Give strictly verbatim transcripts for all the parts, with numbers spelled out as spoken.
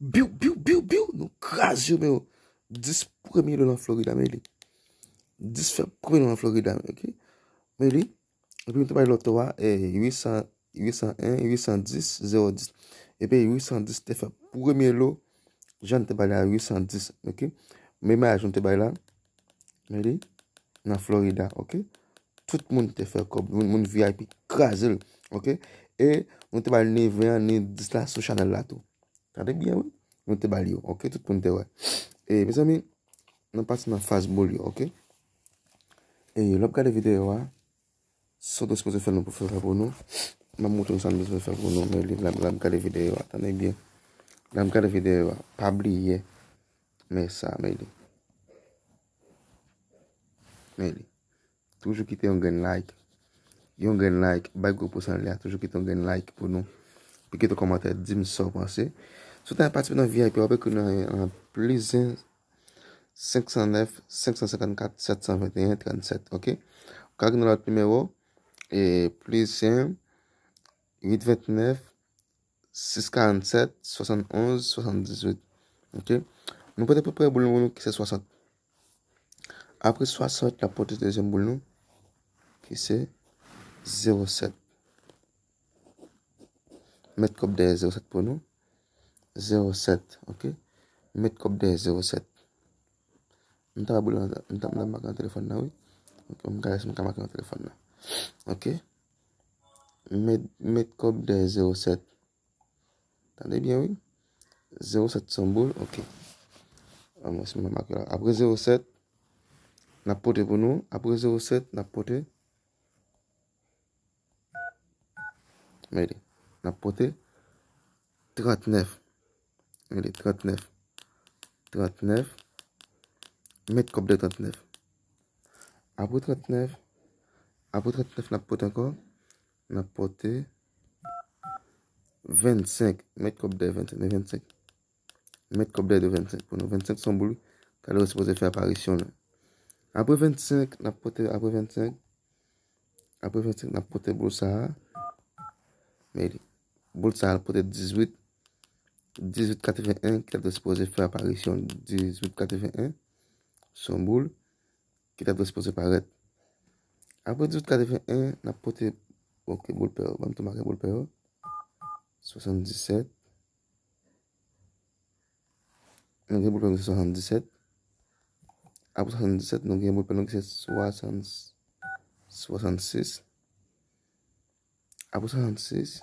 Biw, biw, biw, biw, nou kraze yo, men yo. Dis premye lo nan Florida, men li. Dis fè premye lo nan Florida, ok? Men li. Epi nou te bay loto a, eh, uit san, uit san en, uit san dis, zewo dis. Epi uit san dis te fè premye lo, jan te bay la, uit san dis, ok? Men mayaj nou te bay la, men li, nan Florida, ok? Tout moun te fè kòb, moun, moun V I P kraze l, ok? E nou te bay ni ven an, ni dis la sou chanèl la tou. Gade byen, wi. Nou te ba l yo, ok? Tout moun te wè. E, mezanmi, nou pati nan faz boul yo, ok? E, lè w ap gade videyo a, sa w te sipoze fè nou pou fè fè pou nou. M ap montre nou sa nou bezwen fè pou nou, men li, lè, lè ap gade videyo a, tande byen. Lè ap gade videyo a, pa bliye, men sa, men li. Men li. Toujou kite yon grenn like. Yon grenn like, bay gwo pous anlè a, toujou kite yon grenn like pou nou. Epi kite yon kòmantè, di m sa w panse. Si w ta patisipe nan V I P, w ap ekri nan, nan plis en, senk san nèf, senk san senkannkat, sèt san venteyen, trannsèt, ok? Ou ka ekri nan lòt nimewo, e plis en, uit vennèf, sis karannsèt, swasannonz, swasanndizuit. Ok? Nou pote premye boul nou ki se swasant. Apre swasant, n ap pote dezyèm boul nou ki se zewo sèt. Met kòb dèyè zewo sèt pou nou. Zewo sèt, ok? Met kòb dèyè zewo sèt. M ta boul nan, m ta, m ta make nan telefòn nan, wi. Ok, m gade si m ka make nan telefòn nan. Ok? Met, met kòb dèyè zewo sèt. Tande byen, wi. Zewo sèt se yon boul, ok. Amwen, si m pa make la. Apre zewo sèt, n ap pote pou nou. Apre zewo sèt, n ap pote. Mete. N ap pote trannèf. Mete, trannèf. Trannèf. Met kòb dèyè trannèf. Apre trannèf, apre trannèf, n ap pote ankò. N ap pote vennsenk. Met kòb dèyè vennsenk. Vennsenk. Met kòb dèyè vennsenk pou nou. Vennsenk se yon boul ki ta dwe sipoze fè aparisyon l. Apre vennsenk, n ap pote, apre vennsenk, apre vennsenk, n ap pote boul sa a. Men li. Boul sa a, l pote dizuit. Dizuit katreven en, ki ta dwe sipoze fè aparisyon l. Dizuit katreven en. Se yon boul ki ta dwe sipoze parèt. Apre dizuit katreven en, n ap pote, ok, boul pè yo. Ban m tou make boul pè yo. Swasanndisèt. Nou gen boul pè yo se swasanndisèt. Apre swasanndisèt, nou gen boul pè nou ki se swasann, swasannsis. Apre swasannsis,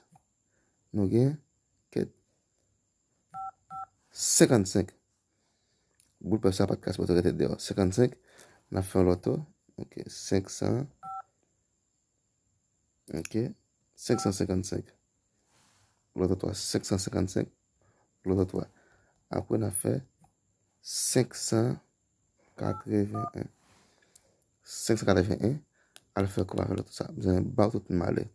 nou gen kèt senkannsenk. Boul pè sa pa t ka sipoze rete deyò. Senkannsenk, n ap fè yon lòt tou. Ok, senk san. Ok, senk san senkannsenk. Lòt twa, senk san senkannsenk. Lòt twa. Apre, n ap fè senk san katreven en. Senk san katreven en, al fè kòb avè lòt sa. Bezwen ba w tout malè.